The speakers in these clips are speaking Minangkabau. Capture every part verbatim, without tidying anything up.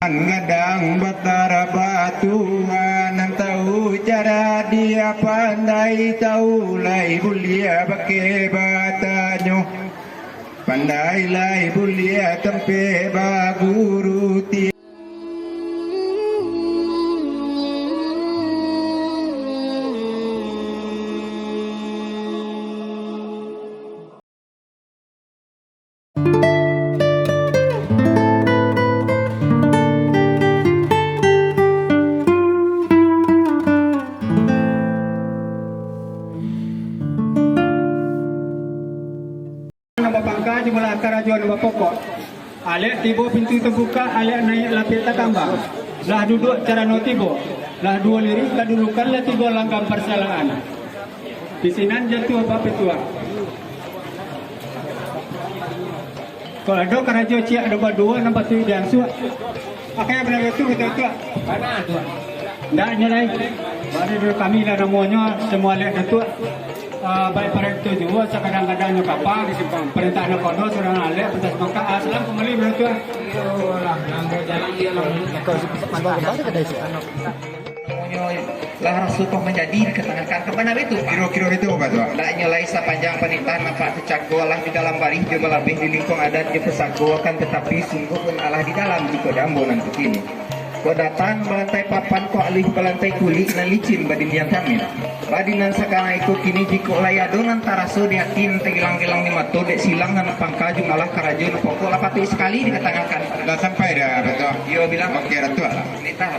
Gadang batara batua, nan tahu cara dia pandai, tahu lai buliah bakeh batanyo, pandai lai buliah tampek baguru ti. Nan bapangka jumlah karajo nan bapokok. Alek tibo pintu tabukak, alek naiak lapek takambang. Lah duduak carano tibo, lah duo lirik kadudukan, lah tigo langgam parsalaan. Di sinan jatuah bapituah. Kalau ado karajo ciek ado baduo nan patuik diansuak. Pakai bana itu, betul tu. Bana tu. Ndak nyo lai. Baru dulu kami lah namonyo semua lihat tu. Ah, baik parek tu juo, sakadang-kadangnyo kapa, parentah nyo kodo, surang alek, pedas mangka, ah, salam kembali, betul tu. Iyolah, nanggo jalan dia lah. Namonyo lah raso pah manjadi dikatangahkan. Ka bana baitu? Kiro-kiro baitu, Pak Tuan. Ndak nyo lai sapanjang panitahan nampak tacako, alah di dalam barih jo balabeh, di lingkuang adat jo pusako, akan tatapi sungguahpun alah di dalam, jikok di ambo nan kini. Kok datang balantai papan, kok aluih balantai kulik, nan licin badindiang kamin. Badi nan sakarang iko kini, jikok lai ado nan taraso di ati, nan tagilang-gilang di mato, dek silang nan pangka, jumlah karajo nan pokok, lah patuik sakali dikatangahkan. Lah sampai dah, Pak Tuan? Iyo, bilang. Oke, Ratu lah.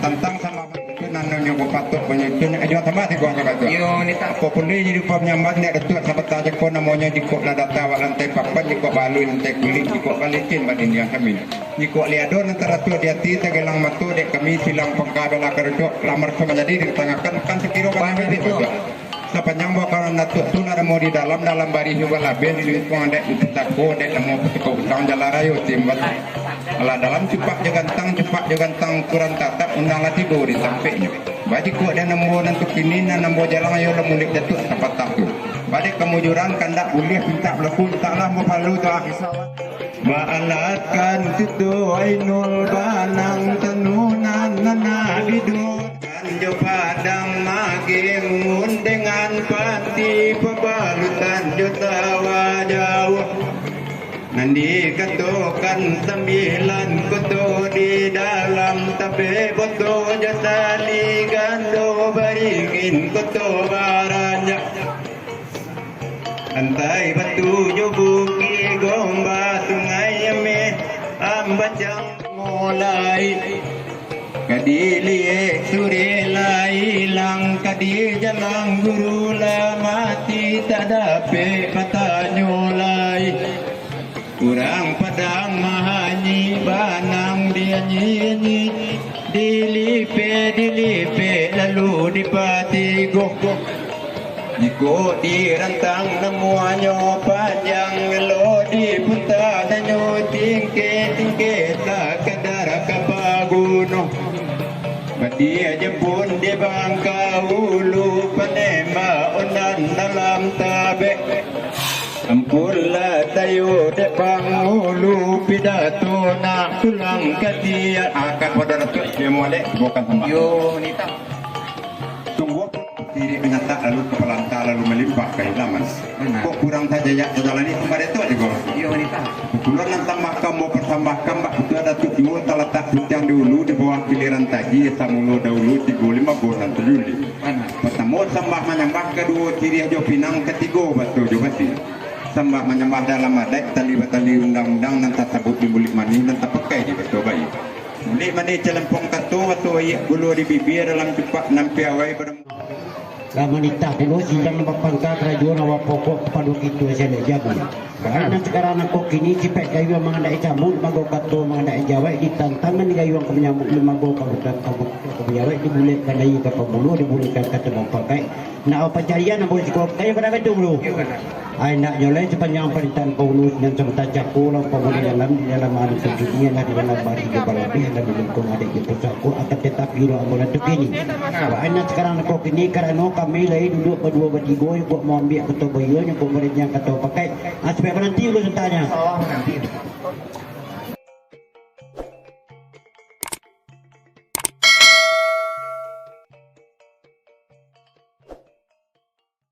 Tantang sama Itu nan nyo bapatuik punyo itu, nak ajuang tambah tigo angka batu. Iyo, ni tak. Apo pun jadi rupa panyambah, nak Datuak sabanta jako namonyo, jikok lah data awak lantai papan, jikok baluih lantai kulik, jikok balicin badindiang kamin. Jikok lai ado nan taratuak di ati, tagilang mato dek kami, silang pangka bala karucok, lamar ka manjadi dikatangahkan, kan sakiro. Sapanjang buah kawan Datuak tu, nak namo di dalam, dalam barih juo balabeh, di lingkuang dek di pusako, dek namo pusako utang jalan rayo timbal. Alah dalam cupak jo gantang, cupak jo gantang ukuran tatap, undang lah tibo di tampeknyo. Bajikok dek namo nan tu kini, nan namo jalang ayo lah mulek Datuak sapatah tu. Badek kamujuran kandak buliah pintak balaku, intaklah mapalu tu ah. Baalatkan situ Ainul Banang, tanunan nan abidun. Kan jo padang mageh, mungun dengan pati, pabalutan jo tawa jauah. Nan dikatokan sambilan koto di dalam, tapi boto jo tali gando, baringin koto baranjak. Lantai batu jo bukik gombak, sungai ameh ambacang mulai. Ka diliek surek lah ilang, ka dijalang guru lah mati, tak dapek batanyo lai. Urang Padang mahanyi, banang dianyi-anyi, dilipek-dilipek lalu dipatigoh. Jikok dirantang namuanyo panjang, elok dipunta danyo tingkek-tingkek, takadar ka paguno. Badia jepun di Bangka Ulu, panembak ondan dalam tabek. Ampunlah tayo dek pangulu, pidato nak pulang ka dia. Akan pada Datuak, dia molek, bukan sambah. Yo, ni tak. Sungguah diri manyatak, lalu kapalanta, lalu malimpah ka ilaman. Bana. Kok kurang tajajak tajalani, tambah Datuak juo. Iyo, wanita. Pukulan nan tambah kambo persambahkan, bak putuah Datuak juo talatak pucang di ulu, di bawah kiliran taji, samulo dahulu, tigo lima boh nan tajuli. Bana. Partamo sambah manyambah, kaduo ciriah jo pinang, katigo bato jo basi. Sambah manyambah dalam adaik, tali batali undang-undang, nan tasabuik di muluik manih, nan tapakai di bato baia. Muluik manih calempong kato, bato baiak gulo di bibia, dalam cupak nan piawai bada. Lah manitah pulo sidang nan bapangka, karajo nan bapokok, kapado kito si alek jago. Baa nan sakarang nangko kini, sipek gayuang mangandaki sambuik, mago kato mangandaki jawek, ditantang nan digayuang ka manyambuik, mago ka bukan ka bu-, ka bajawek, dibulekkan aia ka pambuluah, dibulekkan ka tabang pangkaik. Nak bapacarian ambo siko, kayo ka dapek tu dulu. Ai, ndak nyo lai sapanjang parintahan Paulus nan sabanta cako, lah pangulu dalam, di dalam anu sujud, iyolah di dalam bari jo balabeh, lah di lingkuang adaik jo pusako, akan tatapi lo ambo lah tu kini. Baa nan sakarang nangko kini, karano kami lai duduak baduo batigo, nyo kok maambiak kato baiyo, nyo kok marinjang kato pakai. Ah, supaya mananti dulu santanyo.